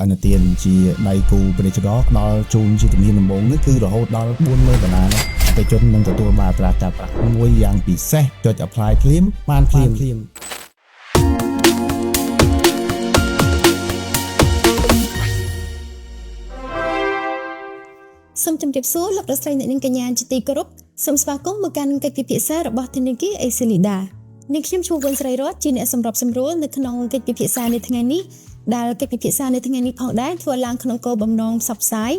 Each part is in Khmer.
ឥណទានជាដៃគូពាណិជ្ជករផ្ដល់ជូនជាជំហានដំបូងនេះគឺរហូតដល់40000ដុល្លារនោះអតិថិជននឹងទទួលបានអត្រាការប្រាក់មួយយ៉ាងពិសេសចុច apply ភ្លាមបានភ្លាមភ្លាម សូមជម្រាបសួរលោកប្រុសស្រីអ្នកនាងកញ្ញាជាទីគោរពសូមស្វាគមន៍មកកាន់កិច្ចពិភាក្សារបស់ធនាគារអេស៊ីលីដានាងខ្ញុំឈ្មោះវុនស្រីរតជាអ្នកសម្របសម្រួលនៅក្នុងកិច្ចពិភាក្សានៅថ្ងៃនេះដែលកិច្ចពិភាក្សានៅថ្ងៃនេះផងដែរធ្វើឡើងក្នុងគោលបំណងផ្សព្វផ្សាយ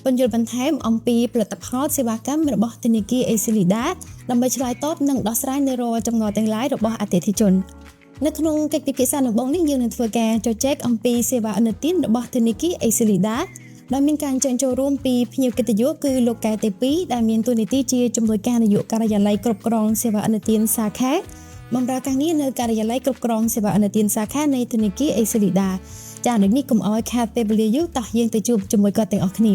ពន្យល់បន្ថែមអំពីផលិតផលសេវាកម្មរបស់ធនាគារអេស៊ីលីដាដើម្បីឆ្លើយតបនិងដោះស្រាយនៅរាល់ចម្ងល់ទាំងឡាយរបស់អតិថិជននៅក្នុងកិច្ចពិភាក្សាដំបូងនេះយើងនឹងធ្វើការជជែកអំពីសេវាឥណទានរបស់ធនាគារអេស៊ីលីដាដែលមានការអញ្ជើញចូលរួមពីភ្ញៀវកិត្តិយសគឺលោកកែទេពីដែលមានតួនាទីជាជំនួយការនាយកការិយាល័យគ្រប់គ្រងសេវាឥណទានសាខាបម្រើការងារនៅការិយាល័យគ្រប់គ្រងសេវាឥណទានសាខានៃធនាគារអេស៊ីលីដាចា៎ដូចនេះកុំឲ្យខាតពេលវេលាយូរតោះយើងទៅជួបជាមួយគាត់ទាំងអស់គ្នា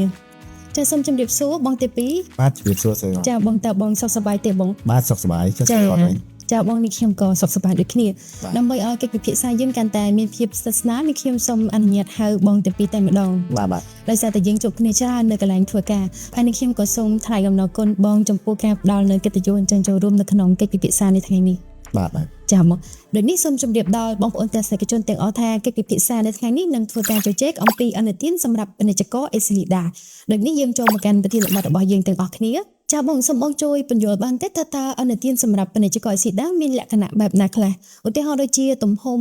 ចា៎សូមជម្រាបសួរបងទេពី បាទជម្រាបសួរស្រីរត ចា៎បងតើបងសុខសប្បាយទេបង បាទសុខសប្បាយចុះស្រីរតវិញ ចាបងនេះខ្ញុំក៏សុខសប្បាយដូចគ្នា បាទ ដើម្បីឲ្យកិច្ចពិភាក្សាយើងកាន់តែមានភាពស្និទ្ធស្នាលនេះខ្ញុំសូមអនុញ្ញាតហៅបងទាំងពីរតែម្ដង បាទបាទ ដោយសារតែយើងជួបគ្នាច្រើននៅកន្លែងធ្វើការហើយនេះខ្ញុំក៏សូមថ្លែងអំណរគុណបងចំពោះការផ្ដល់នូវកិត្តិយសអញ្ចឹងចូលរួមនៅក្នុងកិច្ចពិភាក្សានេះថ្ងៃនេះ បាទបាទ ចាមកដូចនេះសូមជម្រាបដល់បងប្អូនទស្សនិកជនទាំងអស់ថាកិច្ចពិភាក្សានៅថ្ងៃនេះនឹងធ្វើការជជែកអំពីឥណទានសម្រាប់ពាណិជ្ជករអេស៊ីលីដាដូចនេះយើងចូលមកកាន់ប្រធានបទរបស់យើងទាំងអស់គ្នាចាបងសូមបងជួយពន្យល់បានទេថាតើឥណទានសម្រាប់ពាណិជ្ជករអេស៊ីលីដាមានលក្ខណៈបែបណាខ្លះឧទាហរណ៍ដូចជាទំហំ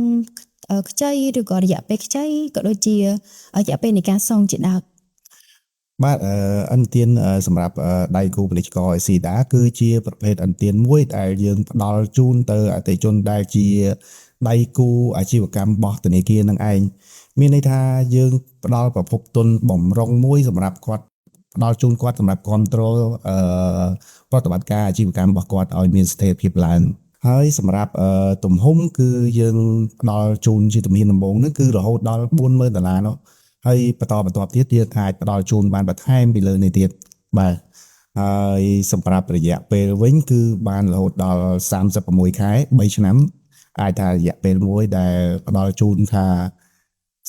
ខ្ចីឬក៏រយៈពេលខ្ចីក៏ដូចជារយៈពេលនៃការសងជាដើម បាទឥណទានសម្រាប់ដៃគូពាណិជ្ជករអេស៊ីដាគឺជាប្រភេទឥណទានមួយដែលយើងផ្ដល់ជូនទៅអតិថិជនដែលជាដៃគូអាជីវកម្មរបស់ធនាគារនឹងឯងមានន័យថាយើងផ្ដល់ប្រភពទុនបំរុងមួយសម្រាប់គាត់ផ្ដល់ជូនគាត់សម្រាប់គ្រប់គ្រងប្រតិបត្តិការអាជីវកម្មរបស់គាត់ឲ្យមានស្ថិរភាពឡើងហើយសម្រាប់ទំហំគឺយើងផ្ដល់ជូនជាជំហានដំបូងនេះគឺរហូតដល់40000ដុល្លារនោះហើយបន្តបន្ទាប់ទៀតយើងអាចផ្ដល់ជូនបានបន្ថែមពីលើនេះទៀតបាទហើយសម្រាប់រយៈពេលវិញគឺបានរហូតដល់36ខែ3ឆ្នាំអាចថារយៈពេលមួយដែលផ្ដល់ជូនថា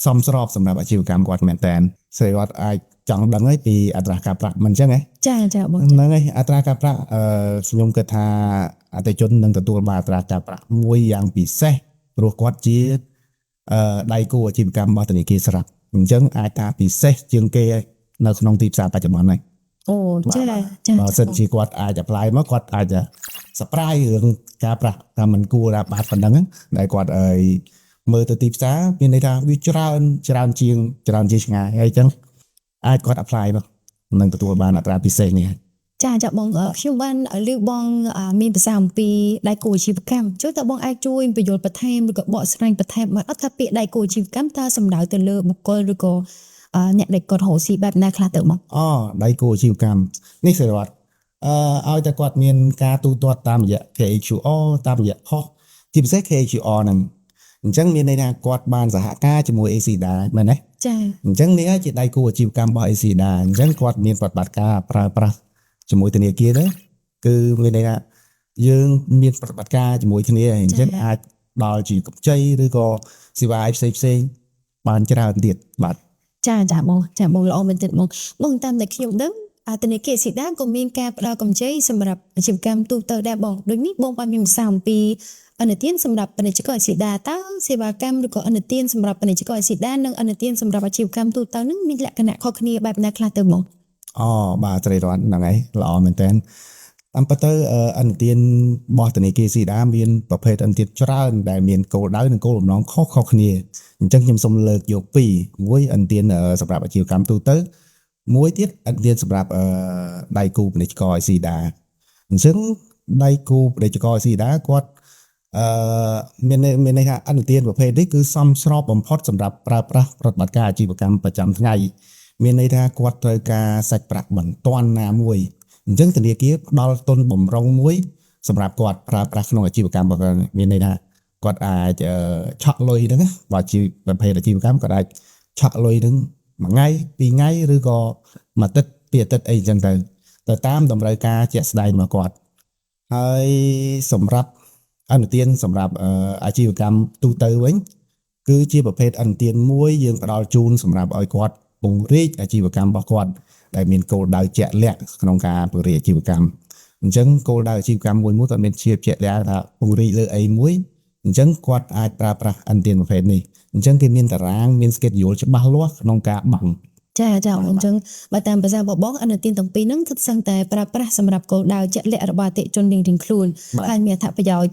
សមស្របសម្រាប់អាជីវកម្មគាត់មែនតើស្រីរតអាចចង់ដឹងហើយពីអត្រាការប្រាក់មិនអញ្ចឹងហ៎ ចាចាបង ហ្នឹងហើយអត្រាការប្រាក់ខ្ញុំគិតថាអតិថិជននឹងទទួលបានអត្រាការប្រាក់មួយយ៉ាងពិសេសព្រោះគាត់ជាដៃគូអាជីវកម្មរបស់ធនាគារស្រាប់អញ្ចឹងអាចថាពិសេសជាងគេនៅក្នុងទីផ្សារបច្ចុប្បន្នហ្នឹង អូចាចា បើសិនជាគាត់អាច apply មកគាត់អាច surprise រឿងការប្រាក់ថាมันគួរថាបាត់ប៉ុណ្ណឹងដែលគាត់អើយមើលទៅទីផ្សារមានន័យថាវាច្រើនច្រើនជាងច្រើនជាងឆ្ងាយហើយអញ្ចឹងអាចគាត់ apply មកនឹងទទួលបានអត្រាពិសេសនេះ ចាចាបងខ្ញុំបានឮបងមានប្រសាសន៍អំពីដៃគូអាជីវកម្មជួយតើបងអាចជួយពន្យល់បន្ថែមឬក៏បកស្រាយបន្ថែមបានអត់ថាពាក្យដៃគូអាជីវកម្មតើសំដៅទៅលើបុគ្គលឬក៏អ្នកដែលគាត់រកស៊ីបែបណាខ្លះទៅបង អូដៃគូអាជីវកម្មនេះសេរ៉ាត់ឲ្យតែគាត់មានការទូទាត់តាមរយៈ KHQR តាមរយៈ POS ជាពិសេស KHQR ហ្នឹងអញ្ចឹងមានន័យថាគាត់បានសហការជាមួយ ACLEDA មែនទេ ចា អញ្ចឹងនេះហើយជាដៃគូអាជីវកម្មរបស់ ACLEDA អញ្ចឹងគាត់មានប្រតិបត្តិការប្រើប្រាស់ជាមួយធនាគារទៅគឺមានន័យថាយើងមានប្រតិបត្តិការជាមួយគ្នាអញ្ចឹងអាចដល់ជាកម្ចីឬក៏សេវាផ្សេងផ្សេងៗបានច្រើនទៀតបាទ ចាចាបងចាបងល្អមែនទែនបងបងតាមដែលខ្ញុំដឹងធនាគារស៊ីដាក៏មានការផ្ដល់កម្ចីសម្រាប់អាជីវកម្មទូទៅដែរបងដូចនេះបងបានមានប្រសាសន៍អំពីឥណទានសម្រាប់ពាណិជ្ជករស៊ីដាតើសេវាកម្មឬក៏ឥណទានសម្រាប់ពាណិជ្ជករស៊ីដានិងឥណទានសម្រាប់អាជីវកម្មទូទៅនឹងមានលក្ខណៈខុសគ្នាបែបណាខ្លះទៅបង អូបាទត្រីរតន៍ហ្នឹងហើយល្អមែនតើតាមពិតទៅឥណទានរបស់ធនាគារស៊ីដាមានប្រភេទឥណទានច្រើនដែលមានគោលដៅនិងគោលបំណងខុសៗគ្នាអញ្ចឹងខ្ញុំសូមលើកយកពីរមួយឥណទានសម្រាប់អាជីវកម្មទូទៅមួយទៀតឥណទានសម្រាប់ដៃគូពាណិជ្ជករស៊ីដាអញ្ចឹងដៃគូពាណិជ្ជករស៊ីដាគាត់អឺមានន័យថាឥណទានប្រភេទនេះគឺសមស្របបំផុតសម្រាប់ប្រើប្រាស់ប្រតិបត្តិការអាជីវកម្មប្រចាំថ្ងៃមានន័យថាគាត់ត្រូវការសាច់ប្រាក់បន្ទាន់ណាមួយអញ្ចឹងធនាគារផ្ដល់ទុនបំរុងមួយសម្រាប់គាត់ប្រើប្រាស់ក្នុងអាជីវកម្មរបស់គាត់មានន័យថាគាត់អាចឆក់លុយហ្នឹងណាបើជាប្រភេទអាជីវកម្មគាត់អាចឆក់លុយហ្នឹងមួយថ្ងៃពីរថ្ងៃឬក៏មួយអាទិត្យពីរអាទិត្យអីអញ្ចឹងទៅទៅតាមតម្រូវការជាក់ស្ដែងរបស់គាត់ហើយសម្រាប់ឥណទានសម្រាប់អាជីវកម្មទូទៅវិញ គឺជាប្រភេទឥណទានមួយយើងផ្ដល់ជូនសម្រាប់ឲ្យគាត់ពង្រីកអាជីវកម្មរបស់គាត់ដែលមានគោលដៅជាក់លាក់ក្នុងការពង្រីកអាជីវកម្មអញ្ចឹងគោលដៅអាជីវកម្មមួយមួយគាត់មានជាជាក់លាក់ថាពង្រីកលើអីមួយអញ្ចឹងគាត់អាចប្រើប្រាស់ឥណទានប្រភេទនេះអញ្ចឹងគេមានតារាងមាន schedule ច្បាស់លាស់ក្នុងការបង់ ចាចាអញ្ចឹងបើតាមភាសារបស់បងឥណទានទាំងពីរហ្នឹងគឺសឹងតែប្រើប្រាស់សម្រាប់គោលដៅជាក់លាក់របស់អតិថិជនរៀងៗខ្លួនហើយមានអត្ថប្រយោជន៍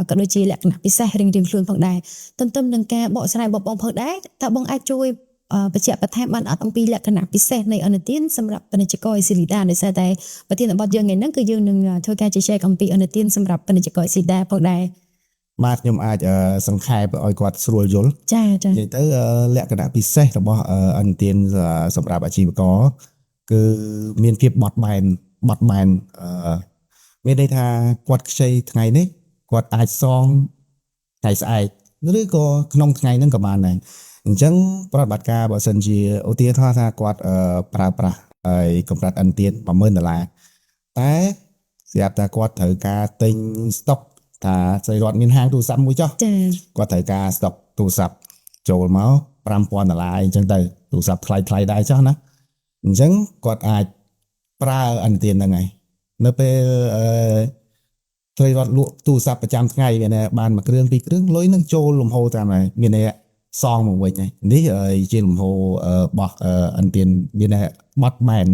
ក៏ដូចជាលក្ខណៈពិសេសរៀងៗខ្លួនផងដែរទន្ទឹមនឹងការបកស្រាយរបស់បងផងដែរតើបងអាចជួយបញ្ជាក់បន្ថែមបានអត់អំពីលក្ខណៈពិសេសនៃឥណទានសម្រាប់ពាណិជ្ជករអេស៊ីលីដាដោយសារតែប្រធានបទយើងថ្ងៃហ្នឹងគឺយើងនឹងធ្វើការជជែកអំពីឥណទានសម្រាប់ពាណិជ្ជករអេស៊ីលីដាផងដែរ បាទខ្ញុំអាចសង្ខេបឲ្យគាត់ស្រួលយល់ ចាចា និយាយទៅលក្ខណៈពិសេសរបស់ឥណទានសម្រាប់អាជីវករគឺមានភាពបត់បែនបត់បែនមានន័យថាគាត់ខ្ចីថ្ងៃនេះគាត់អាចសងថ្ងៃស្អែកឬក៏ក្នុងថ្ងៃហ្នឹងក៏បានដែរអញ្ចឹងប្រតិបត្តិការបើសិនជាឧទាហរណ៍ថាគាត់ប្រើប្រាស់ហើយកម្រិតឥណទាន10000ដុល្លារតែស្រាប់តែគាត់ត្រូវការទិញស្តុកថាស្រីរតមានហាងទូរស័ព្ទមួយចុះ ចា គាត់ត្រូវការស្តុកទូរស័ព្ទចូលមក5000ដុល្លារអញ្ចឹងទៅទូរស័ព្ទថ្លៃថ្លៃដែរចុះណាអញ្ចឹងគាត់អាចប្រើឥណទានហ្នឹងហើយនៅពេលស្រីរតលក់ទូរស័ព្ទប្រចាំថ្ងៃមានន័យបានមួយគ្រឿងពីរគ្រឿងលុយនឹងចូលលំហូរតាមហើយមានន័យសងមកវិញហើយនេះជាលំហូររបស់ឥណទានមានន័យបត់បែន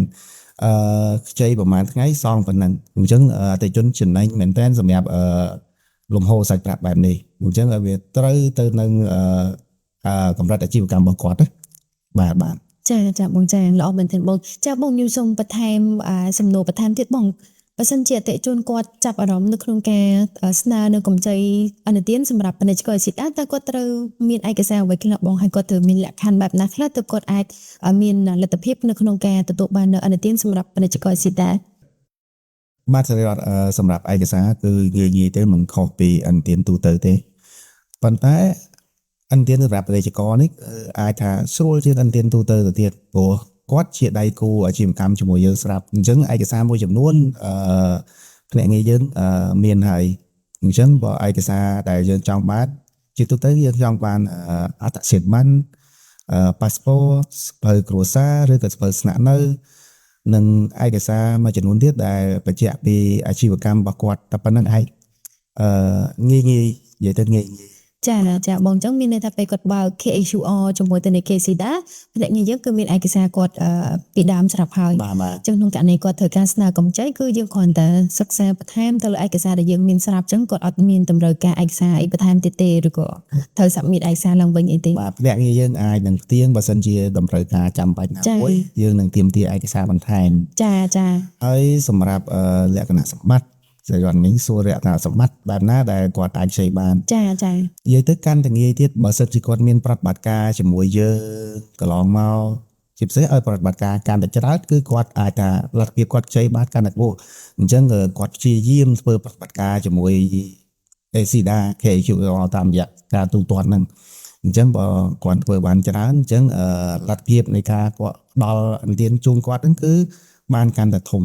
ខ្ចីប្រហែលថ្ងៃសងប៉ុណ្ណឹងអញ្ចឹងអតិថិជនចំណេញមែនតើសម្រាប់លំហូរសាច់ប្រាក់បែបនេះអញ្ចឹងឲ្យវាត្រូវទៅនឹងកម្រិតអាជីវកម្មរបស់គាត់ណាបាទបាទ ចាចាបងចាល្អមែនទែនបងចាបងខ្ញុំសូមបន្ថែមសំណួរបន្ថែមទៀតបងបើសិនជាអតិថិជនគាត់ចាប់អារម្មណ៍នៅក្នុងការស្នើនៅកម្ចីឥណទានសម្រាប់ពាណិជ្ជករអេស៊ីលីដាតើគាត់ត្រូវមានឯកសារអ្វីខ្លះបងហើយគាត់ត្រូវមានលក្ខខណ្ឌបែបណាខ្លះទើបគាត់អាចមានលទ្ធភាពនៅក្នុងការទទួលបាននៅឥណទានសម្រាប់ពាណិជ្ជករអេស៊ីលីដា បាទសេរីរតសម្រាប់ឯកសារគឺងាយងាយទេមិនខុសពីឥណទានទូទៅទេប៉ុន្តែឥណទានសម្រាប់ពាណិជ្ជករនេះអាចថាស្រួលជាងឥណទានទូទៅទៅទៀតព្រោះគាត់ជាដៃគូអាជីវកម្មជាមួយយើងស្រាប់អញ្ចឹងឯកសារមួយចំនួនភ្នាក់ងារយើងមានហើយអញ្ចឹងបើឯកសារដែលយើងចង់បានជាទូទៅយើងចង់បានអត្តសញ្ញាណប័ណ្ណប៉ាសពតសៀវភៅគ្រួសារឬក៏សៀវភៅស្នាក់នៅនិងឯកសារមួយចំនួនទៀតដែលបញ្ជាក់ពីអាជីវកម្មរបស់គាត់តែប៉ុណ្្នឹងឯងងាយងាយនិយាយទៅងាយងាយ ចាចាបងអញ្ចឹងមានន័យថាពេលគាត់បើក KHQR ជាមួយទៅនឹង KCDA ភ្នាក់ងារយើងគឺមានឯកសារគាត់ពីដើមស្រាប់ហើយ បាទបាទ អញ្ចឹងក្នុងករណីគាត់ត្រូវការស្នើកម្ចីគឺយើងគ្រាន់តែសិក្សាបន្ថែមទៅលើឯកសារដែលយើងមានស្រាប់អញ្ចឹងគាត់អត់មានតម្រូវការឯកសារអីបន្ថែមទៀតទេឬក៏ត្រូវ submit ឯកសារឡើងវិញអីទេ បាទភ្នាក់ងារយើងអាចនឹងផ្ទៀងបើសិនជាតម្រូវការចាំបាច់ណាមួយយើងនឹងទាមទារឯកសារបន្ថែម ចាចា ហើយសម្រាប់លក្ខណៈសម្បត្តិស្រីរតមីងសួរលក្ខណៈសម្បត្តិបែបណាដែលគាត់អាចខ្ចីបាន ចាចា និយាយទៅកាន់តែងាយទៀតបើសិនជាគាត់មានប្រតិបត្តិការជាមួយយើងកន្លងមកជាពិសេសឲ្យប្រតិបត្តិការកាន់តែច្រើនគឺគាត់អាចថាលទ្ធភាពគាត់ខ្ចីបានកាន់តែខ្ពស់អញ្ចឹងគាត់ព្យាយាមធ្វើប្រតិបត្តិការជាមួយ ACLEDA KHQR តាមរយៈការទូទាត់ហ្នឹងអញ្ចឹងបើគាត់ធ្វើបានច្រើនអញ្ចឹងលទ្ធភាពនៃការគាត់ផ្ដល់ឥណទានជូនគាត់ហ្នឹងគឺបានកាន់តែធំ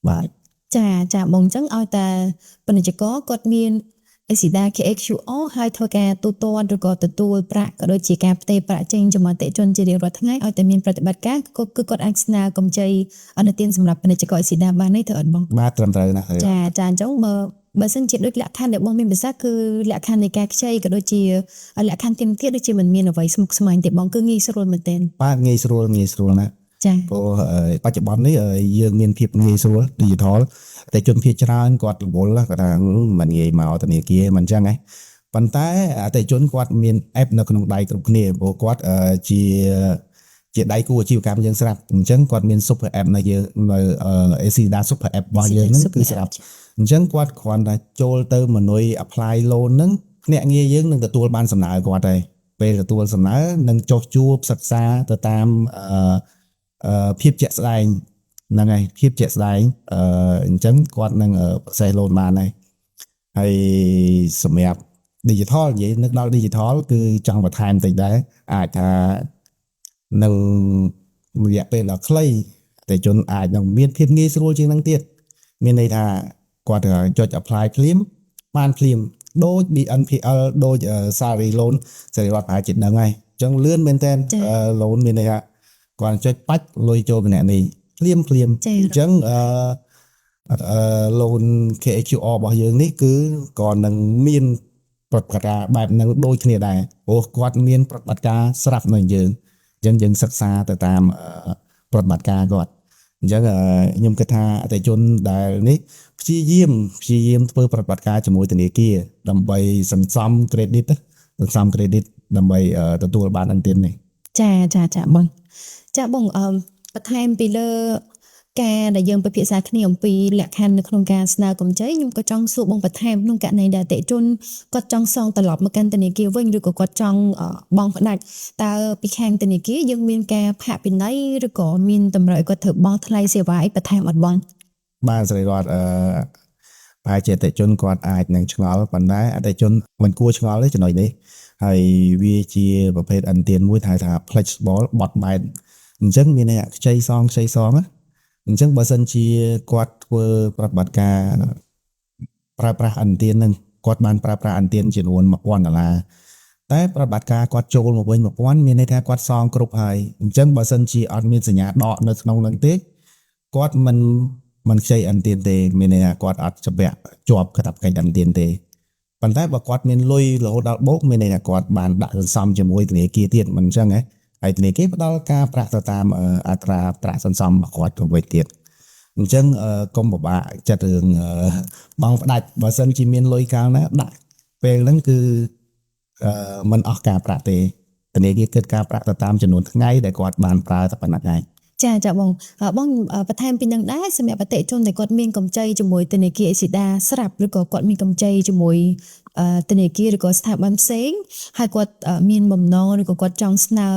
បាទ ចាចាបងអញ្ចឹងឲ្យតែពាណិជ្ជករគាត់មាន ACLEDA KHQR ហើយធ្វើការទូទាត់ឬក៏ទទួលប្រាក់ក៏ដូចជាការផ្ទេរប្រាក់ចេញជាមួយអតិថិជនជារៀងរាល់ថ្ងៃឲ្យតែមានប្រតិបត្តិការគឺគឺគាត់អាចស្នើកម្ចីឥណទានសម្រាប់ពាណិជ្ជករ ACLEDA បានទេត្រូវអត់បង បាទត្រឹមត្រូវណាស់ ចាចាអញ្ចឹងបើបើសិនជាដូចលក្ខខណ្ឌដែលបងមានប្រសាសន៍គឺលក្ខខណ្ឌនៃការខ្ចីក៏ដូចជាលក្ខខណ្ឌទាមទារដូចជាមិនមានអ្វីស្មុគស្មាញទេបងគឺងាយស្រួលមែនទែន បាទងាយស្រួលងាយស្រួលណាស់ ចា ព្រោះបច្ចុប្បន្ននេះយើងមានភាពងាយស្រួល digital តែជនភាគច្រើនគាត់រវល់គាត់ថាមិនងាយមកធនាគារមិនអញ្ចឹងហ៎ប៉ុន្តែអតិថិជនគាត់មាន app នៅក្នុងដៃគ្រប់គ្នាព្រោះគាត់ជាដៃគូអាជីវកម្មយើងស្រាប់អញ្ចឹងគាត់មាន super app នៅយើងនៅ ACLEDA super app របស់យើងហ្នឹងគឺស្រាប់អញ្ចឹងគាត់គ្រាន់តែចូលទៅ menu apply loan ហ្នឹងភ្នាក់ងារយើងនឹងទទួលបានសំណើគាត់ហើយពេលទទួលសំណើនឹងចុះជួបសិក្សាទៅតាមភាពជាក់ស្ដែងហ្នឹងហើយភាពជាក់ស្ដែងអញ្ចឹងគាត់នឹង process loan បានហើយហើយសម្រាប់ digital និយាយនឹកដល់ digital គឺចង់បន្ថែមតិចដែរអាចថានឹងរយៈពេលដ៏ខ្លីតែជនអាចនឹងមានភាពងាយស្រួលជាងហ្នឹងទៀតមានន័យថាគាត់ចុច apply ភ្លាមបានភ្លាម ដូច BNPL ដូច salary loan សេរីរដ្ឋប្រហែលជាដឹងហើយអញ្ចឹងលឿនមែនតើ loan មានន័យថាគាត់ចុចបាច់លុយចូលម្នាក់នេះភ្លាមភ្លាមអញ្ចឹងអឺ loan KHQR របស់យើងនេះគឺក៏នឹងមានប្រតិបត្តិការបែបហ្នឹងដូចគ្នាដែរព្រោះគាត់មានប្រតិបត្តិការស្រាប់នៅយើងអញ្ចឹងយើងសិក្សាទៅតាមប្រតិបត្តិការគាត់អញ្ចឹងខ្ញុំគិតថាអតិថិជនដែលនេះព្យាយាមព្យាយាមធ្វើប្រតិបត្តិការជាមួយធនាគារដើម្បីសន្សំ credit សន្សំ credit ដើម្បីទទួលបានឥណទាននេះ។ ចាចាចាបងចាបងអឺបន្ថែមពីលើការដែលយើងពិភាក្សាគ្នាអំពីលក្ខខណ្ឌនៅក្នុងការស្នើកម្ចីខ្ញុំក៏ចង់សួរបងបន្ថែមក្នុងករណីដែលអតិថិជនគាត់ចង់សងត្រឡប់មកកាន់ធនាគារវិញឬក៏គាត់ចង់បង់ផ្ដាច់តើពីខាងធនាគារយើងមានការផាកពិន័យឬក៏មានតម្រូវឲ្យគាត់ត្រូវបង់ថ្លៃសេវាអីបន្ថែមអត់បង? បាទសេរីរដ្ឋអឺប្រហែលជាអតិថិជនគាត់អាចនឹងឆ្ងល់ប៉ុន្តែអតិថិជនមិនគួរឆ្ងល់ទេចំណុចនេះហើយវាជាប្រភេទឥណទានមួយថា flexible បត់បែនអញ្ចឹងមានន័យខ្ចីសងខ្ចីសងណាអញ្ចឹងបើសិនជាគាត់ធ្វើប្រតិបត្តិការប្រើប្រាស់ឥណទាននឹងគាត់បានប្រើប្រាស់ឥណទានចំនួន1000ដុល្លារតែប្រតិបត្តិការគាត់ចូលមកវិញ1000មានន័យថាគាត់សងគ្រប់ហើយអញ្ចឹងបើសិនជាអត់មានសញ្ញាដកនៅក្នុងនឹងទេគាត់មិនខ្ចីឥណទានទេមានន័យថាគាត់អត់ជំពាក់ជាប់កាតព្វកិច្ចឥណទានទេប៉ុន្តែបើគាត់មានលុយរហូតដល់បូកមានន័យថាគាត់បានដាក់សន្សំជាមួយធនាគារទៀតមិនអញ្ចឹងហ៎ហើយធនាគារផ្ដល់ការប្រាក់ទៅតាមអត្រាប្រាក់សន្សំរបស់គាត់ទៅវិញទៀតអញ្ចឹងកុំពិបាកចិត្តរឿងបង់ផ្ដាច់បើសិនជាមានលុយកាលណាដាក់ពេលហ្នឹងគឺមិនអស់ការប្រាក់ទេធនាគារគិតការប្រាក់ទៅតាមចំនួនថ្ងៃដែលគាត់បានប្រើតែប៉ុណ្ណឹងឯង។ ចាចាបងបងបន្ថែមពីនឹងដែរសម្រាប់អតិថិជនដែលគាត់មានកម្ចីជាមួយធនាគារអេស៊ីដាស្រាប់ឬក៏គាត់មានកម្ចីជាមួយធនាគារឬក៏ស្ថាប័នផ្សេងហើយគាត់មានបំណងឬក៏គាត់ចង់ស្នើ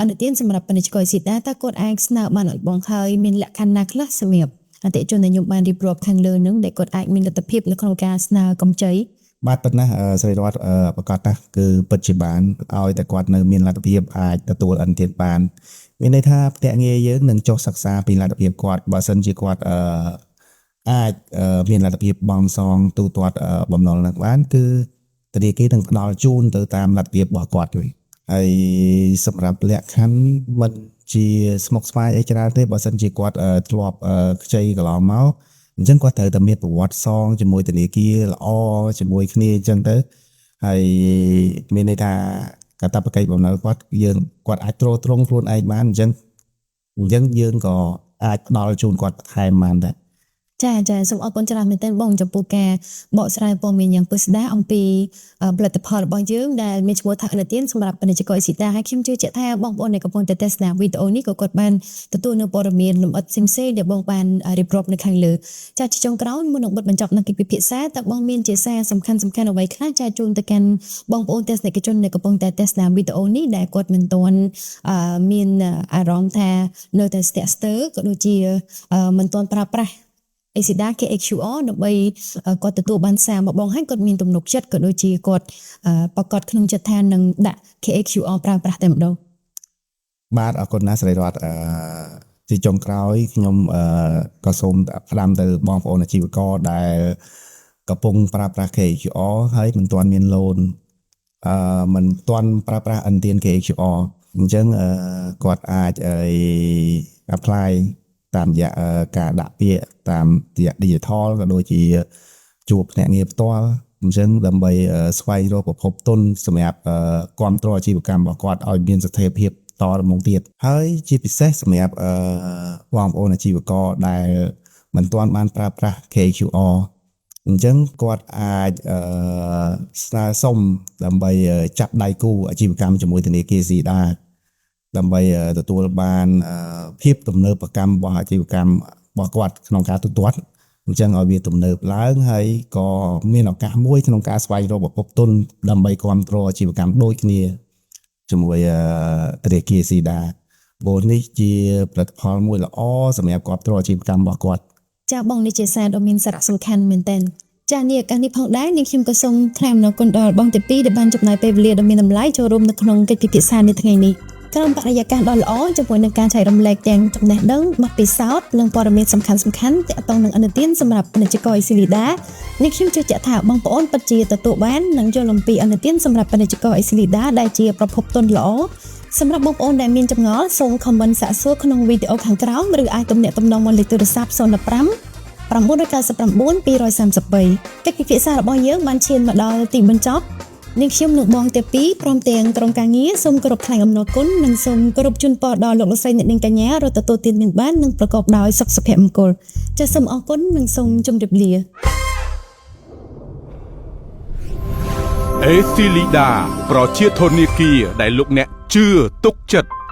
ឥណទានសម្រាប់ពាណិជ្ជករអេស៊ីដាតើគាត់អាចស្នើបានអត់បងហើយមានលក្ខខណ្ឌណាខ្លះសម្រាប់អតិថិជនដែលខ្ញុំបានរៀបរាប់ខាងលើនឹងដែលគាត់អាចមានលទ្ធភាពនៅក្នុងការស្នើកម្ចី? បាទប៉ុណ្ណាស្រីរតប្រកាសណាគឺពិតជាបានឲ្យតែគាត់នៅមានលទ្ធភាពអាចទទួលឥណទានបានមានន័យថាភ្នាក់ងារយើងនឹងចុះសិក្សាពីលទ្ធភាពគាត់បើសិនជាគាត់អឺអាចមានលទ្ធភាពបង់សងទូទាត់បំណុលនឹងបានគឺធនាគារនឹងផ្ដល់ជូនទៅតាមលទ្ធភាពរបស់គាត់វិញហើយសម្រាប់លក្ខខណ្ឌមិនជាស្មុគស្មាញអីច្រើនទេបើសិនជាគាត់ធ្លាប់ខ្ចីកន្លងមកអញ្ចឹងគាត់ត្រូវតែមានប្រវត្តិសងជាមួយធនាគារល្អជាមួយគ្នាអញ្ចឹងទៅហើយមានន័យថាកាតព្វកិច្ចបំណុលគាត់យើងគាត់អាចទ្រទ្រង់ខ្លួនឯងបានអញ្ចឹងអញ្ចឹងយើងក៏អាចផ្ដល់ជូនគាត់បន្ថែមបានដែរ។ ចាចាសូមអរគុណច្រើនមែនទែនបងចំពោះការបកស្រាយព័ត៌មានយ៉ាងពិស្ដារអំពីផលិតផលរបស់យើងដែលមានឈ្មោះថាឥណទានសម្រាប់ពាណិជ្ជករអេស៊ីដាហើយខ្ញុំជឿជាក់ថាបងប្អូនដែលកំពុងតែទស្សនាវីដេអូនេះក៏គាត់បានទទួលនូវព័ត៌មានលម្អិតផ្សេងៗដែលបងបានរៀបរាប់នៅខាងលើចាជាចុងក្រោយមុននឹងបិទបញ្ចប់នៅកិច្ចពិភាក្សាតើបងមានជាសារសំខាន់សំខាន់អ្វីខ្លះចែកជូនទៅកាន់បងប្អូនទស្សនិកជនដែលកំពុងតែទស្សនាវីដេអូនេះដែលគាត់មិនទាន់មានអារម្មណ៍ថានៅតែស្ទាក់ស្ទើរក៏ដូចជាមិនទាន់ប្រើប្រាស់អេស៊ីដា KHQR ដើម្បីគាត់ទទួលបានសារមកបងហើយគាត់មានទំនុកចិត្តក៏ដូចជាគាត់ប្រកាសក្នុងចិត្តថានឹងដាក់ KHQR ប្រើប្រាស់តែម្ដង? បាទអរគុណណាស់ស្រីរតអឺជាចុងក្រោយខ្ញុំអឺក៏សូមផ្ដាំទៅបងប្អូនអាជីវករដែលកំពុងប្រើប្រាស់ KHQR ហើយមិនទាន់មាន loan មិនទាន់ប្រើប្រាស់ឥណទាន KHQR អញ្ចឹងគាត់អាច apply តាមរយៈការដាក់ពាក្យតាមរយៈ digital ក៏ដូចជាជួបភ្នាក់ងារផ្ទាល់អញ្ចឹងដើម្បីស្វែងរកប្រភពទុនសម្រាប់គ្រប់គ្រងអាជីវកម្មរបស់គាត់ឲ្យមានស្ថិរភាពតទៅមុខទៀតហើយជាពិសេសសម្រាប់បងប្អូនអាជីវករដែលមិនទាន់បានប្រើប្រាស់ KHQR អញ្ចឹងគាត់អាចស្នើសុំដើម្បីចាប់ដៃគូអាជីវកម្មជាមួយធនាគារ ACLEDA ដើម្បីទទួលបានភាពទំនើបកម្មរបស់អាជីវកម្មរបស់គាត់ក្នុងការទូទាត់អញ្ចឹងឲ្យវាទំនើបឡើងហើយក៏មានឱកាសមួយក្នុងការស្វែងរកប្រភពទុនដើម្បីគ្រប់គ្រងអាជីវកម្មដូចគ្នាជាមួយធនាគារ ACLEDA ព្រោះនេះជាផលិតផលមួយល្អសម្រាប់គ្រប់គ្រងអាជីវកម្មរបស់គាត់។ ចាបងនេះជាសារដ៏មានសារៈសំខាន់មែនទែនចានេះឱកាសនេះផងដែរនាងខ្ញុំក៏សូមថ្លែងអំណរគុណដល់បងទាំងពីរដែលបានចំណាយពេលវេលាដ៏មានតម្លៃចូលរួមនៅក្នុងកិច្ចពិភាក្សានេះថ្ងៃនេះ។ ក្រោមបរិយាកាសដ៏ល្អជាមួយនឹងការចែករំលែកទាំងចំណេះដឹងបទពិសោធន៍និងព័ត៌មានសំខាន់ៗទាក់ទងនឹងឥណទានសម្រាប់ពាណិជ្ជករអេស៊ីលីដានេះខ្ញុំជឿជាក់ថាបងប្អូនពិតជាទទួលបាននិងយល់អំពីឥណទានសម្រាប់ពាណិជ្ជករអេស៊ីលីដាដែលជាប្រភពទុនល្អសម្រាប់បងប្អូនដែលមានចម្ងល់សូម comment សាកសួរក្នុងវីដេអូខាងក្រោមឬអាចទំនាក់ទំនងមកលេខទូរស័ព្ទ015 999 233កិច្ចពិភាក្សារបស់យើងបានឈានមកដល់ទីបញ្ចប់នាងខ្ញុំនឹងបងទេពីព្រមទាំងក្រុមការងារសូមគោរពថ្លែងអំណរគុណនិងសូមគោរពជូនពរដល់លោកលោកស្រីអ្នកនាងកញ្ញារត់ទទួលទានមានបាននិងប្រកបដោយសុខសុភមង្គលចាសសូមអរគុណនិងសូមជម្រាបលា អេស៊ីលីដាប្រជាធនាគារដែលលោកអ្នកជឿទុកចិត្ត។